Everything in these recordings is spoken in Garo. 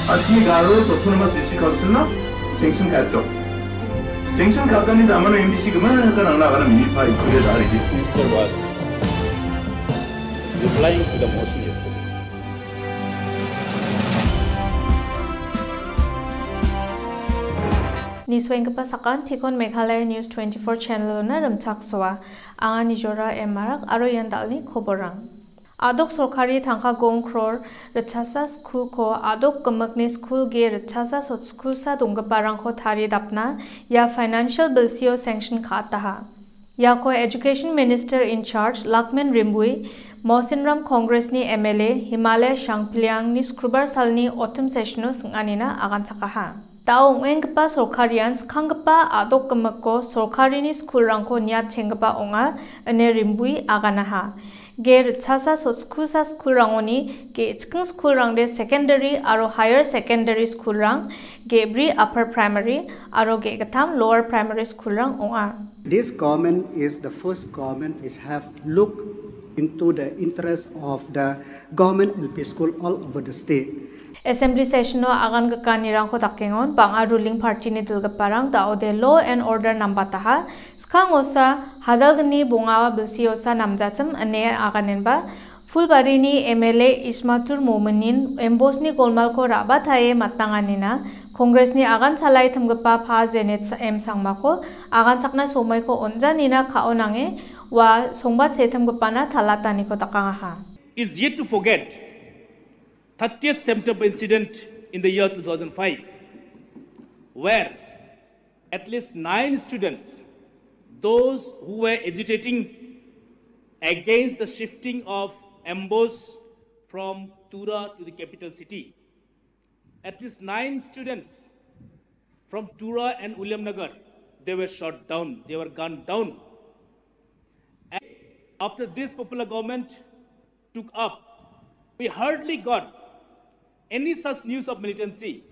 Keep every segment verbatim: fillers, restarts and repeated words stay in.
Asli Garo Autonomous District Council-na sanction ka·atjok. Sanction ka·atani jamano M D C gimana ka nangna agana minipai kuliah dari district was replying to the motion yesterday. Ni soenggipa sakantikon Meghalaya News twenty-four channel-ona rimchaksoa. Anga Nijora M Marak aro ian dal·ni koborang. A·dok sorkari tangka gong kror ritchasa skulko a·dok gimikni skul ge ritchasa sotskulsa donggiparangko tarie dapna ia financial bilsio sanction ka·ataha. Iako Education Minister in charge Lakmen Rimbui, Mausinram Congressni M L A Himalaya Shangpliangni Skrubar salni autumn sessiono sing·anina aganchakaha. Da·o ong·enggipa sorkarian skanggipa a·dok gimikko sorkarini skulrangko niatchenggipa ong·a, ine Rimbui aganaha. Ge ritchasa sotskulsa skulrangoni ge·chiking skulrangde secondary aro higher secondary skulrang, ge·bri upper primary aro ge·gittam lower primary skulrang ong·a. This government is the first government which have looked into the interest of the government L P school all over the state. Assembly session-o agangikanirangko dakengon, bang·a ruling party-ni dilgiparang da·ode law and order nambataha, skangosa hajalgni bonga bilsiosa namjachim ine aganenba, Fulbarini M L A Ismatur Mominin Embosni golmalko ra·batae mattanganina, Congressni agan salai timgipa Pa Zenith M Sangmako aganchakna somoiko on·janina ka·o nange ua songbat setimgipana talataniko dakangaha. Is yet to forget thirtieth September incident in the year two thousand five, where at least nine students, those who were agitating against the shifting of Embos from Tura to the capital city, at least nine students from Tura and Williamnagar, they were shot down, they were gunned down. And after this popular government took up, we hardly got any such news of militancy.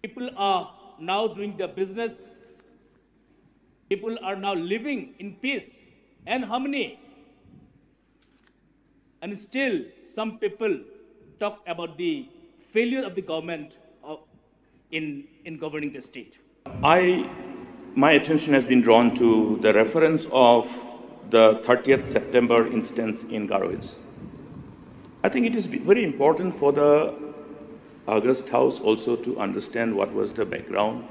People are now doing their business. People are now living in peace and harmony. And still, some people talk about the failure of the government of, in, in governing the state. I, my attention has been drawn to the reference of the thirtieth September instance in Garo Hills. I think it is very important for the August House also to understand what was the background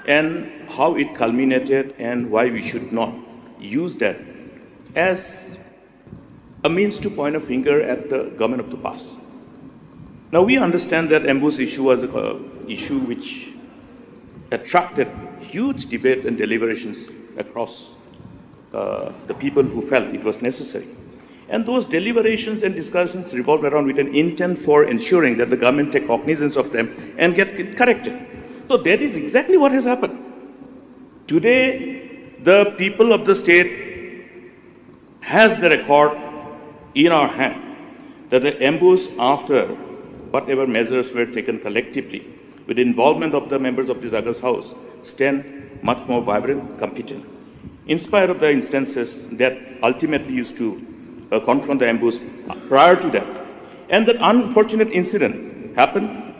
and how it culminated and why we should not use that as a means to point a finger at the government of the past. Now, we understand that Embos issue was a, uh, issue which attracted huge debate and deliberations across, uh, the people who felt it was necessary. And those deliberations and discussions revolved around with an intent for ensuring that the government take cognizance of them and get it corrected. So that is exactly what has happened. Today, the people of the state has the record in our hand that the Embos, after whatever measures were taken collectively with the involvement of the members of this August House, stand much more vibrant, competent. In spite of the instances that ultimately used to, uh, confront the Embos prior to that, and that unfortunate incident happened,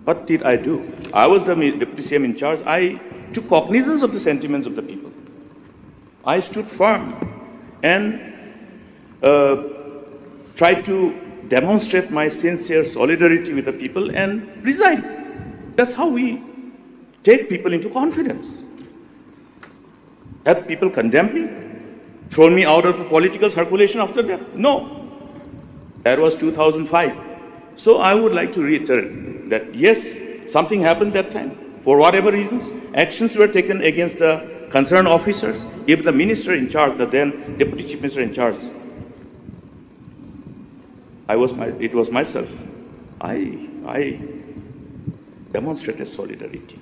what did I do? I was the mi-, deputy C M in charge. I took cognizance of the sentiments of the people. I stood firm and, uh, tried to demonstrate my sincere solidarity with the people and resigned. That's how we take people into confidence. Have people condemned me, thrown me out of the political circulation after that? No. That was two thousand five. So I would like to reiterate that yes, something happened that time. For whatever reasons, actions were taken against the concerned officers, even the minister in charge, the then deputy chief minister in charge. I was my, it was myself. I, I demonstrated solidarity,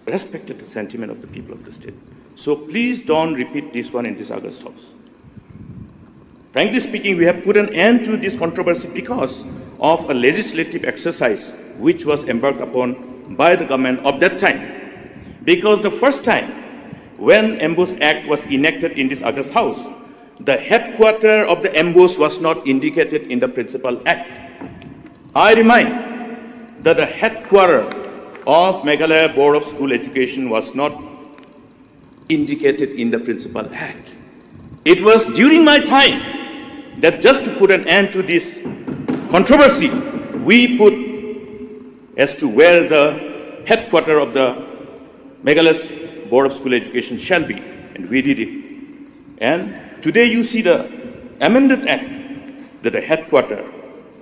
respected the sentiment of the people of the state. So please don't repeat this one in this August House. Frankly speaking, we have put an end to this controversy because of a legislative exercise which was embarked upon by the government of that time. Because the first time when Ambush Act was enacted in this August House, the headquarter of the Ambush was not indicated in the Principal Act. I remind that the headquarter of Meghalaya Board of School Education was not indicated in the Principal Act. It was during my time that, just to put an end to this controversy, we put as to where the headquarter of the Meghalaya Board of School Education shall be, and we did it. And today you see the amended act that the headquarter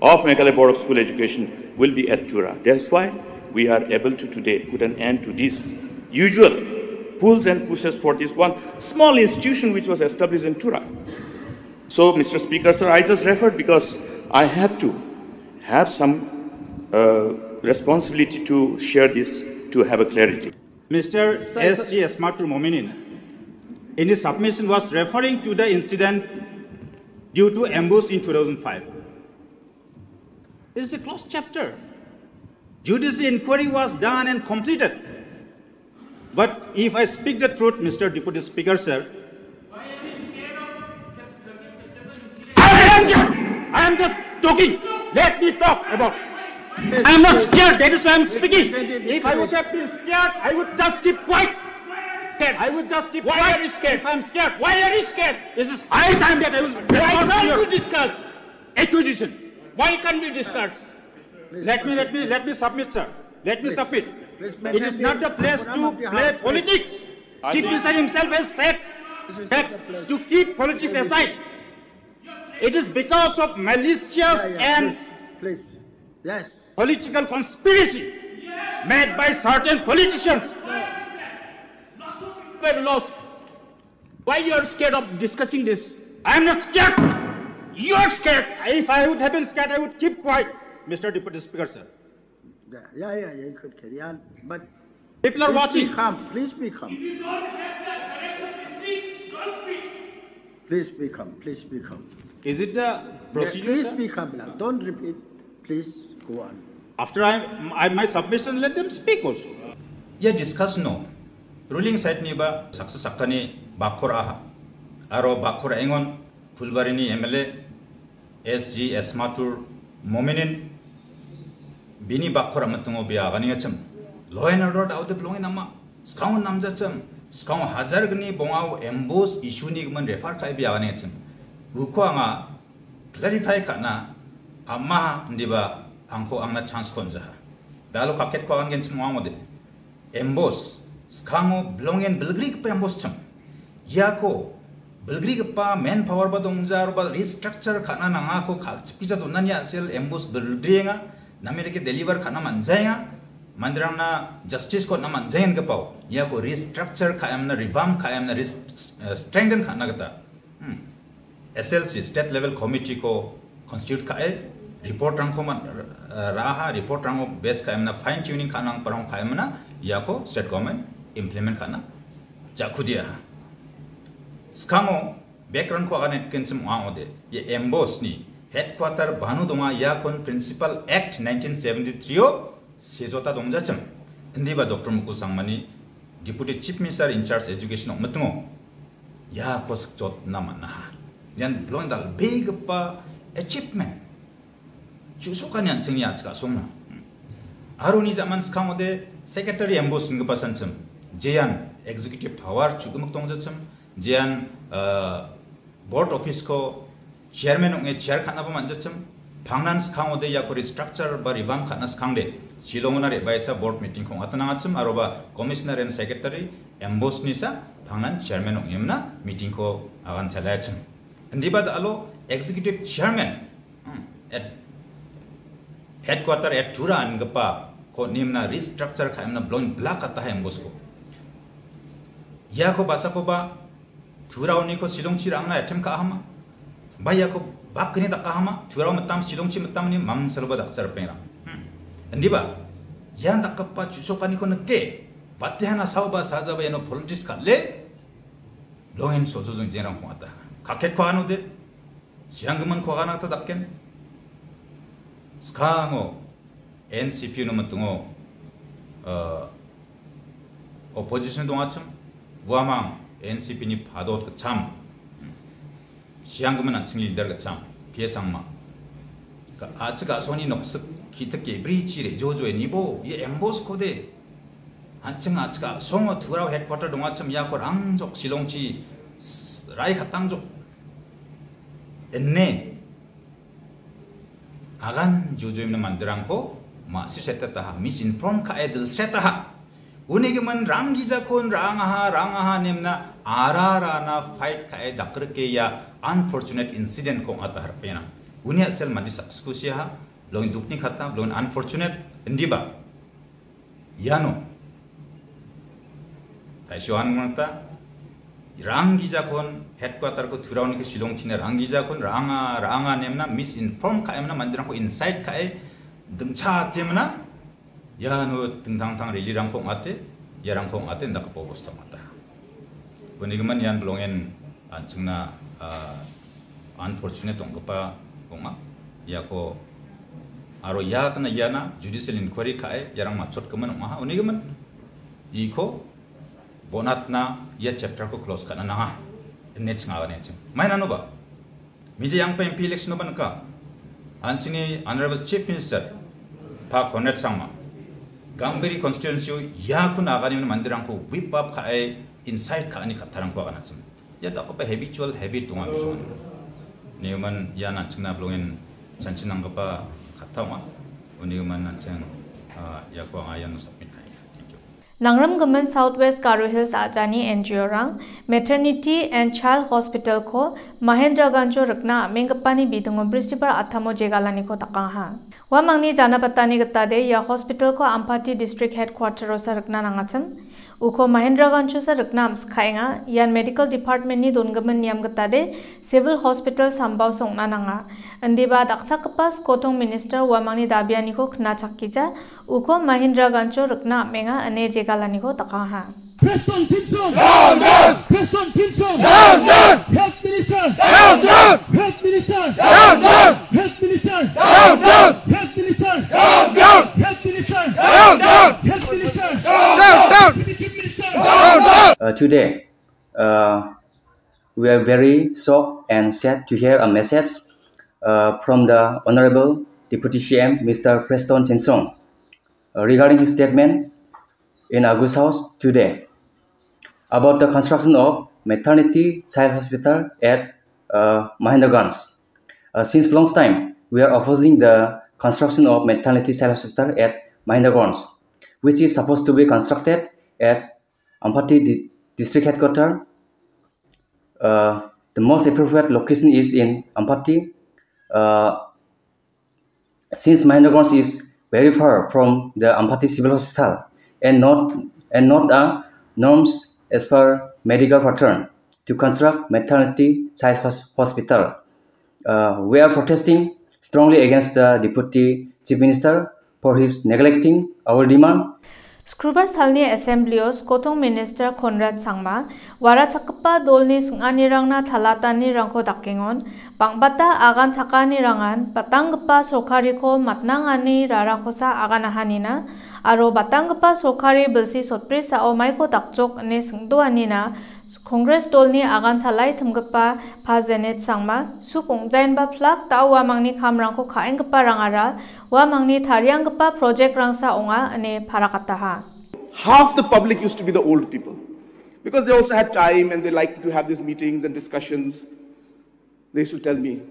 of Meghalaya Board of School Education will be at Tura. That's why we are able to today put an end to this usual pulls and pushes for this one small institution which was established in Tura. So, Mister Speaker, sir, I just referred because I had to have some uh, responsibility to share this, to have a clarity. Mister S G Esmatur Mominin, in his submission, was referring to the incident due to ambush in two thousand five. It is a closed chapter. Judicial inquiry was done and completed. But if I speak the truth, Mister Deputy Speaker, sir, I am just, I am just talking. Let me talk about. I am not scared. That is why I am speaking. If I would have been scared, I would just keep quiet. I would just keep quiet. Why are you scared? If I am scared, why are you scared? This is high time that I will. Why can't you discuss? Accusation. Why can't we discuss? Let me, let me, let me submit, sir. Let me submit. It is not the place to play politics. Chief Minister himself has said that to keep politics aside, it is because of malicious and political conspiracy made by certain politicians. Were lost. Why you are scared of discussing this? I am not scared. You are scared. If I would have been scared, I would keep quiet, Mister Deputy Speaker, sir. Yeah, yeah, yeah, you could carry on, but people are watching. Please be calm. Please be calm. Please be calm. Please be calm. Is it the procedure? Please be calm now. Don't repeat. Please go on. After I, I my submission, let them speak also. Ia discussion-o ruling side-ni ba saksa saktani bakkor aha. Aro bakkor engon Phulbarini M L A S G Esmatur Mominin bini bakkor amitingo bia aganengachim. Law and order daode belongi nama. Skang namjachim. Skang hajar gni bongao ambush issue-ni gimin refer kai bia aganengachim. Uko anga clarify ka·na ama indiba angko angna chance ko on·jaha. Dalo kaket ko agan genchim ong·ode. Ambush, skango bilongen bilgrigipa ambush chim. Iako bilgrigipa manpower ba dongja, aroba restructure ka·na nangako ka-, chipija donani a·sel ambush bilgrienga, name dake deliver ka·na man·jaenga, manderangna justice ko on·na man·jaengipao, iako restructure ka·emna, revamp ka·emna, res-, eh, strengthen ka·na gita. Hmm. S L C, State Level Committee-ko constitute ka·e, report-rangko man-, ra-, ra·aha, report-rango base ka·emna fine tuning ka·nangparang ka·emna, iako state government implement ka·na ja·kudiaha. Skango background-ko agan etgenchim ong·a ong·ode, ia ambush-ni headquarter bano donga, iakon Principal Act nineteen seventy-three-o sejota dongjachim. Indiba Doctor Mukul Sangmani Deputy Chief Minister in charge education ong·mitingo iako sikjotna man·aha. Ian bilongen dal·begipa achievement. Chu·sokani an·chingni a·chik a·songna. Aro uni ja·man skangode secretary ambush ingipa sanchim. Jean executive power chu·gimik dongjachim. Jean, uh, board office-ko chairman ong·e chair ka·naba man·jachim. Pangnan skangode iako restructure ba revamp ka·na skangde, Shillong-ona re·baesa board meeting-ko ong·atna nangachim, aroba commissioner and secretary ambush-nisa pangnan chairman ong·emna meeting-ko agan chalaiachim. Indiba dalo executive chairman, hmm, at headquarter at Tura ingipako nimna restructure ka·emna bilongen bilakataha ambush-ko. Iako basakoba Turaoniko Shillongchi ra·angna attempt ka·ahama. Ba iako bakgni dakahama. Turao mitam Shillongchi mitamni mamsaloba dakja ripengrang. Hmm. Indiba, ian dakgipa chu·sokaniko nike, batehana saoba sajaba iano politics kal·e, bilongen so·so jingjengrangko ong·ata. Kaketko anode, sianggimin kuaganata dakken. Skango N C P-ni mitingo, eh, opposition dongachim, uamang N C P-ni padot gitcham, sianggimin an·ching leader gitcham, P A Sangma. A·chik a·songni noksik ki·tik ge·brichi re·jojoe nibo, ia ambush-kode. An·ching a·chik a·songo Turao headquarter dongachim iako rangjok Shillongchi s-, rai katangjok. Ine agan jujui mena manderangko ma·sisetaha, misinform ka·e dilsetaha. Unigimin rang gijakon rangaha, rangaha nemna ararana fight ka·e dakrike ia unfortunate incident-ko ong·ata harpena. Uni a·sel mande sakskusiaha, belongin dukni kata, belongin unfortunate, indiba. Iano. Taisio anungta, rang gijakon, headquarter-ko Turaoniko Shillong china rang gijakon, ranga, ranga nemna, misinform ka·emna, manderangko incite ka·e, dingcha atemna, iano dingtang-tang rally-rangko ong·ate, iarangko ong·ate, indakgipa obosta ong·ata. Unigimin ian belongin an·chingna, ah, unfortunate ong·gipa ong·a. Iako aro iakna iana judicial inquiry ka·e iarang matchotgimin ong·aha. Unigimin iko bonatna ia chapter-ko close ka·na nanga. Ine chingagane ching. Mainanoba. Miji yangpa M P election-oba nika. An·chingni Honorable Chief Minister Pa Conrad Sangma. Gamberi constituency-o iako nagani manderangko whip up ka·e incite ka·ani kattarangko aganachim. Ia dakgipa habitual habit donga bijongan. Unigimin ian an·chingna belongin chanchin nanggipa katta ong·a. Unigimin an·ching, ah, iako anga iano submit ka·enga. Thank you. Nangrimgimin South West Garo Hills a·jani N G O-rang, Maternity and Child Hospital-ko Mahendraganjo rikna am·enggipani bidingo Bristibar a·tamo jegalaniko dakangaha. Uamangni jana patani gitade ia hospital-ko Ampati District Headquarter-osa rikna nangachim. Uko Mahendraganjosa rikna am·sikaenga, ian Medical Department-ni dongimin niam gitade Civil Hospital sambaosa ong·na nanga. Indiba dakchakgipa skotong minister uamangni dabianiko knachakgija, uko Mahendraganjo rikna am·enga ine jegalaniko dakangaha. Preston Tynsong! Down, down! Preston Tynsong! Down, down! Health Minister! Down, down! Health Minister! Down, down! Health Minister! Down, down! Health Minister! Down, down! Health Minister! Down, down! Health Minister! Down, down! Deputy Chief Minister! Down, down! Uh, today, uh, we are very shocked and sad to hear a message, uh, from the Honorable Deputy C M, Mister Preston Tynsong, uh, regarding his statement in August House today about the construction of maternity child hospital at, uh, Mahendraganj. Uh, since long time, we are opposing the construction of maternity child hospital at Mahendraganj, which is supposed to be constructed at Ampati di-, district headquarter. Uh, the most appropriate location is in Ampati. Uh, since Mahendraganj is very far from the Ampati Civil Hospital and not, and not a norms as per medical pattern to construct maternity child hos-, hospital. Uh, we are protesting strongly against the Deputy Chief Minister for his neglecting our demand. Skrubar salni assembly-o skotong minister Conrad Sangma, warachakgipa dolni sing·anirangna talatanirangko dakengon, bang·bata agan chakanirangan batanggipa sorkariko matnangani rarakosa aganahanina, aro batanggipa sorkari bilsi sotbrisao maiko dakjok ine singdoanina, Congress dolni agan salai timgipa Pa Janet Sangma, suk ong·jaenba plak da·o uamangni kamrangko ka·enggiparangara uamangni tarianggipa project-rangsa ong·a ine parakataha. Half the public used to be the old people because they also had time and they liked to have these meetings and discussions. They used to tell me,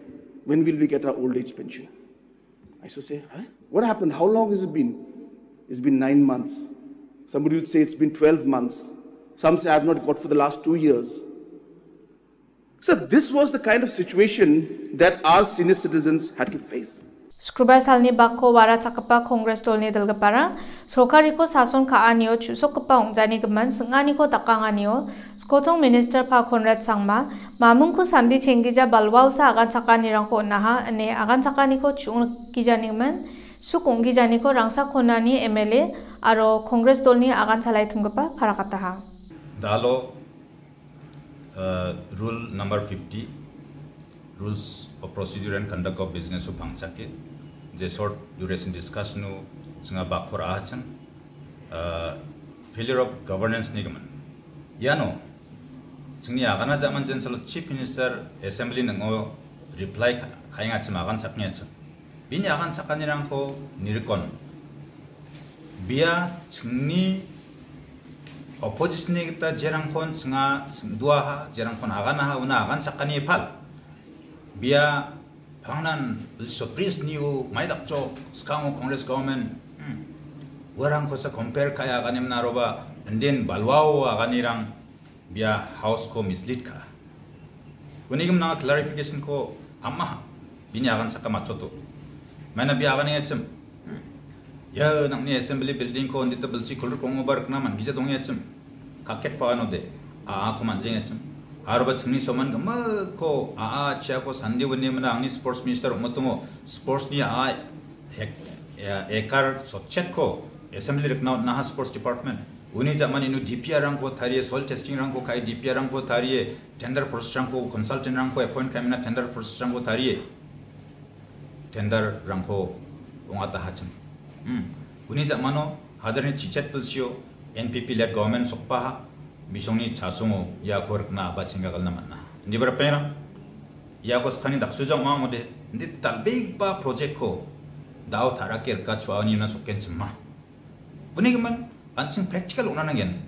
"When will we get our old age pension?" I used to say, "Huh? What happened? How long has it been?" "It's been nine months." Somebody would say, "It's been twelve months." Some say, "I've not got for the last two years." So this was the kind of situation that our senior citizens had to face. Skrubar salni bakko warachakgipa Congress dolni dilgiparang sorkariko sason ka·anio chu·sokgipa ong·jani gimin sing·aniko dakanganio skotong minister Pa Conrad Sangma, mamungko sandi chenggija balwaosa agan chakanirangko on·aha ine agan chakaniko chu·ong rikgijani gimin suk ong·gijaniko rangsakonani M L A aro Congress dolni agan salai timgipa parakataha. Dalo, uh, rule number fifty, Rules of Procedure and Conduct of Business-o pangchake, je short duration discussion-o ching·a bakko ra·achim, uh, failure of governance-ni gimin. Iano, chingni agana ja·manjensalo Chief Minister Assembly ning·o reply ka-, ka·engachim agan chakengachim. Bini agan chakanirangko nirikon. Bia chingni opposition-ni gita jerangkon chinga singduaha, jerangkon aganaha, una agan chakani pal. Bia pangnan bilsi sopris niu maidakchok, skango Congress government, hmm, uarangkosa compare kaya aganimna aroba, indin balwao aganirang bia House-ko mislead ka. Uni gimnang clarification-ko amaha, bini agan saka machoto. Maina bia agan yachim. Ya, nangni assembly building-ko undita bilsi kulruk ongo barkna man gija dong yachim. Kaket pa ano de, a, a ko manjeng yachim. Aroba chingni soman gama ko, a, a, chia ko sandi wini mana angni sports minister umotongo, sports ni a, a, hek-, ya, ekar sotchet ko, assembly rikna naha sports department. Uni jamani inu D P R-rangko tarie, soil testing-rangko kai, D P R-rangko tarie, tender process-rangko, consultant-rangko appoint kaimina tender process-rangko tarie, tender-rangko ongata hachim. Hmm. Uni jamano hajarni chichet bilsio N P P led government sokpaha, bisongni chasongo iako rikna aba chinggagalna man·a. Indi berapera, iako skani daksujang ong·ode, indi dal·begipa project-ko dao tarake rika chuaonina sokken chimma. Uni gimin, an·ching practical ong·na nanggen.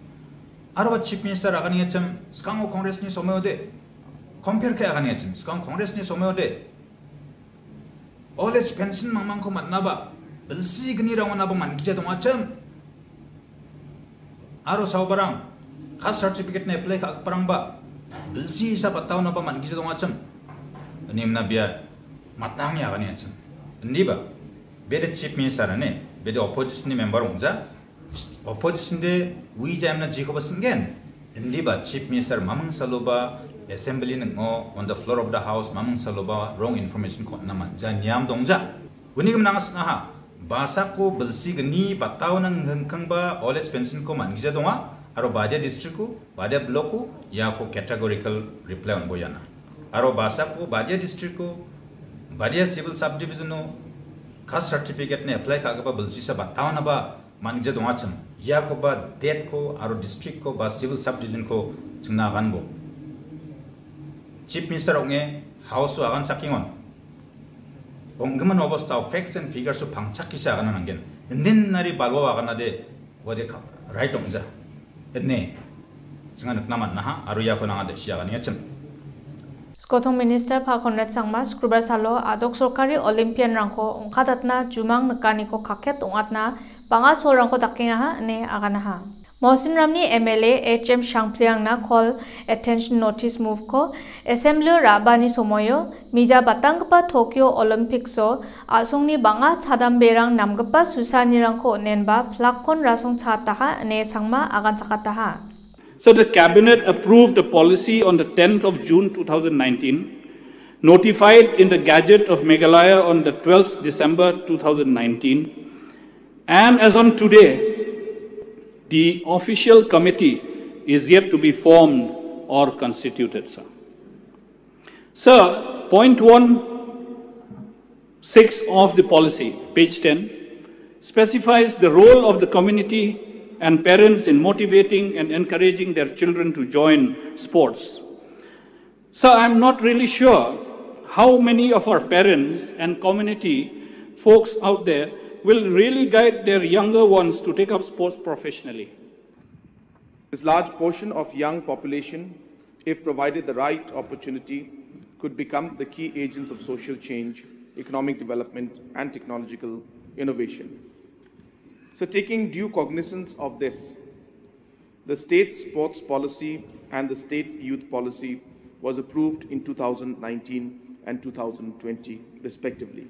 Aroba Chief Minister aganengachim, skango Congress-ni somoiode, compare ke aganengachim, skango Congress-ni somoiode, old age pension mangmangko man·naba, bilsi gni rangonaba man·gija dongachim. Aro saobarang, caste certificate-na apply ka·giparangba, bilsi hisab ataonaba man·gija dongachim. Nimna bia matnangni aganengachim. Indiba, bede Chief Minister ane, bede opposition-ni member ong·ja, opposition de ui jaimna jikoba singen. Indiba Chief Minister maming saloba assembly ning·o on the floor of the house maming saloba wrong information ko·na man·ja niam dongja. Uni gimnang sing·aha. Basako bilsi gni batao nang hingkangba old age pension ko man·gija donga. Aro badia district ko, badia block ko, iako categorical reply on boyana. Aro basako badia district ko, badia civil subdivision o caste certificate ni apply ka·gipa bilsisa batao naba man·gija dongachim, iakoba date-ko aro district-ko ba civil subdivision-ko chingna aganbo. Chief Minister ong·e House-o agan chakengon. Ong·gimin obostao facts and figures-o pangchakisa agana nanggen. Indin nari balwao aganade uade ka-, right ong·ja. Ine. Chinga nikna man·aha, aro iako nanga de·sia aganengachim. Skotong Minister Pa Conrad Sangma Skrubar salo a·dok sorkari Olympian-rangko ong·katatna jumang nikaniko kaket ong·atna bang·a cholrangko dakengaha ine aganaha. Mawsynramni M L A H M Shangpliangna call attention notice move-ko Assembly-o ra·bani somoio mija batanggipa Tokyo Olympics-o a·songni bang·a chadamberang namgipa susanirangko on·enba plakkon rasong chaataha ine Sangma aganchakataha. So the cabinet approved a policy on the tenth of June two thousand nineteen, notified in the Gazette of Meghalaya on the twelfth December two thousand nineteen, and as on today, the official committee is yet to be formed or constituted, sir. Sir, point one, six of the policy, page ten, specifies the role of the community and parents in motivating and encouraging their children to join sports. So I'm not really sure how many of our parents and community folks out there will really guide their younger ones to take up sports professionally. This large portion of young population, if provided the right opportunity, could become the key agents of social change, economic development, and technological innovation. So, taking due cognizance of this, the state sports policy and the state youth policy was approved in two thousand nineteen and two thousand twenty, respectively.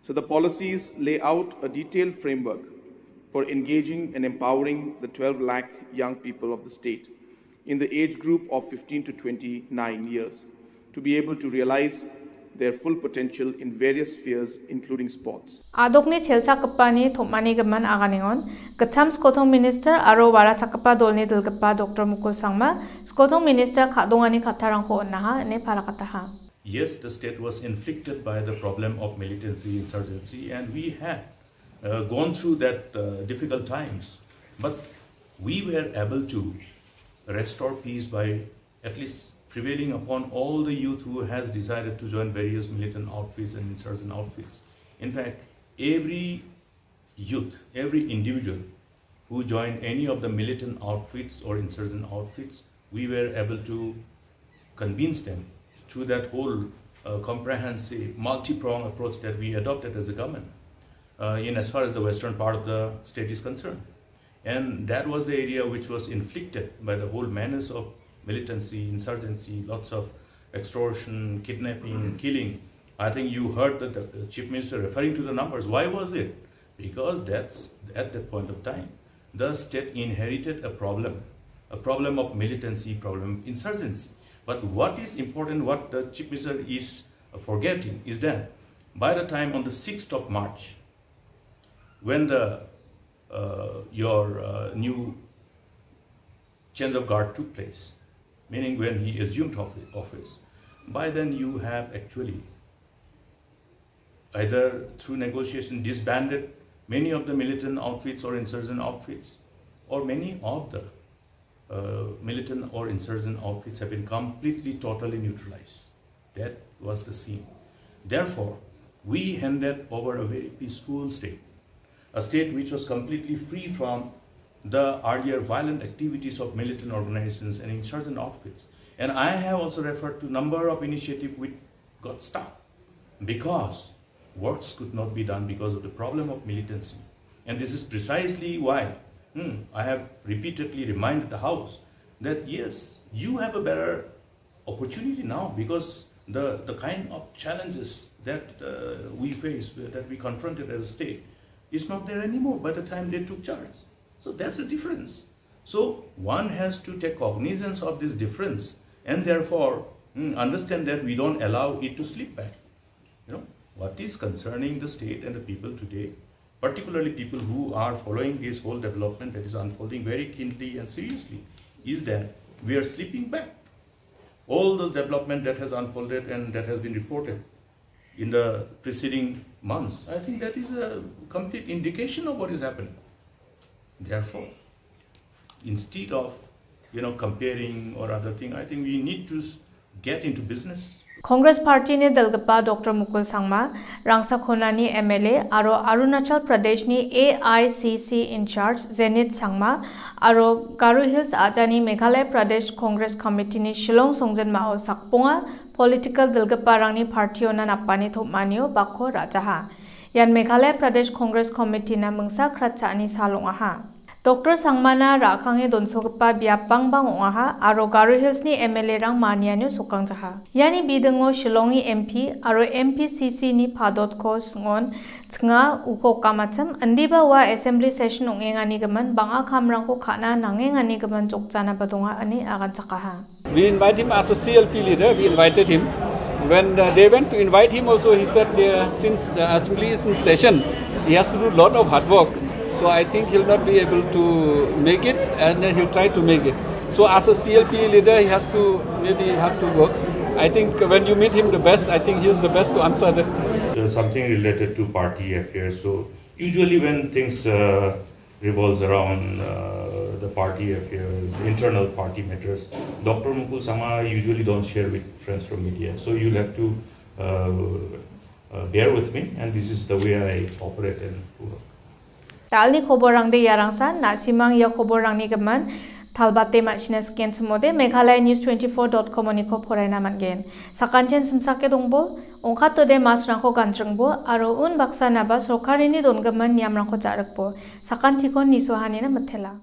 So the policies lay out a detailed framework for engaging and empowering the twelve lakh young people of the state in the age group of fifteen to twenty-nine years to be able to realize their full potential in various spheres, including sports. A·dokni chelchakgipani tom·ani gimin aganengon, Gitcham Skotong Minister aro warachakgipa dolni dilgipa Doctor Mukul Sangma, Skotong Minister ka·dongani kattarangko on·aha ine parakataha. Yes, the state was inflicted by the problem of militancy, insurgency, and we have, uh, gone through that, uh, difficult times. But we were able to restore peace by at least prevailing upon all the youth who has decided to join various militant outfits and insurgent outfits. In fact, every youth, every individual who joined any of the militant outfits or insurgent outfits, we were able to convince them through that whole uh, comprehensive, multi-pronged approach that we adopted as a government uh, in as far as the western part of the state is concerned. And that was the area which was inflicted by the whole madness of militancy, insurgency, lots of extortion, kidnapping, killing. I think you heard that the chief minister referring to the numbers. Why was it? Because that's at that point of time, the state inherited a problem, a problem of militancy, problem of insurgency. But what is important, what the chief minister is forgetting, is that by the time on the sixth of March, when the uh, your uh, new change of guard took place, meaning when he assumed offi- office, by then you have actually either through negotiation disbanded many of the militant outfits or insurgent outfits, or many of the uh, militant or insurgent outfits have been completely, totally neutralized. That was the scene. Therefore, we handed over a very peaceful state, a state which was completely free from the earlier violent activities of militant organizations and insurgent outfits. And I have also referred to number of initiatives which got stuck because works could not be done because of the problem of militancy. And this is precisely why, hmm, I have repeatedly reminded the House that yes, you have a better opportunity now because the, the kind of challenges that uh, we face, that we confronted as a state, is not there anymore by the time they took charge. So that's the difference. So one has to take cognizance of this difference and therefore, mm, understand that we don't allow it to slip back. You know, what is concerning the state and the people today, particularly people who are following this whole development that is unfolding very keenly and seriously, is that we are slipping back. All those development that has unfolded and that has been reported in the preceding months, I think that is a complete indication of what is happening. Therefore, instead of, you know, comparing or other thing, I think we need to s- get into business. Congress Party-ni dilgipa Doctor Mukul Sangma, Rangsakonani M L A aro Arunachal Pradesh-ni A I C C in-charge Zenith Sangma aro Garo Hills a·jani Meghalaya Pradesh Congress Committee-ni Shillong songjanmao sakbonga political dilgiparangni party-ona napani tom·anio bako ra·jaha. Ian Meghalaya Pradesh Congress Committee-na mingsa kratcha·ani sal ong·aha. Doctor Sangmana ra·krange donsogipa biap bangbang ong·aha aro Garo Hills-ni M L A-rang manianio sokangjaha. Iani bidingo Shillongni M P aro M P C C-ni padotko sing·on chinga uko okamachim, indiba ua assembly session ong·engani gimin bang·a kamrangko ka·na nangengani gimin jokjanaba donga ine aganchakaha. We invite him as a C L P leader. We invited him. When uh, they went to invite him also, he said uh, since the assembly is in session, he has to do a lot of hard work. So I think he'll not be able to make it, and then he'll try to make it. So as a C L P leader, he has to maybe have to work. I think when you meet him the best, I think he's the best to answer that. Uh, something related to party affairs. So usually when things uh, revolves around uh, the party affairs, internal party matters, Doctor Mukul Sangma usually don't share with friends from media. So you'll have to uh, uh, bear with me, and this is the way I operate and work. Da·alni koborangde iarangsan, na·simang ia koborangni gimin talbate ma·sina sikenchimode Meghalaya News twenty-four dot com-oniko poraina man·gen. Sakantian simsake dongbo, ongkatode masrangko gandringbo, aro un baksanaba sorkarini don·gimin niamrangko ja·rikbo. Sakantikon nisohanina mitela.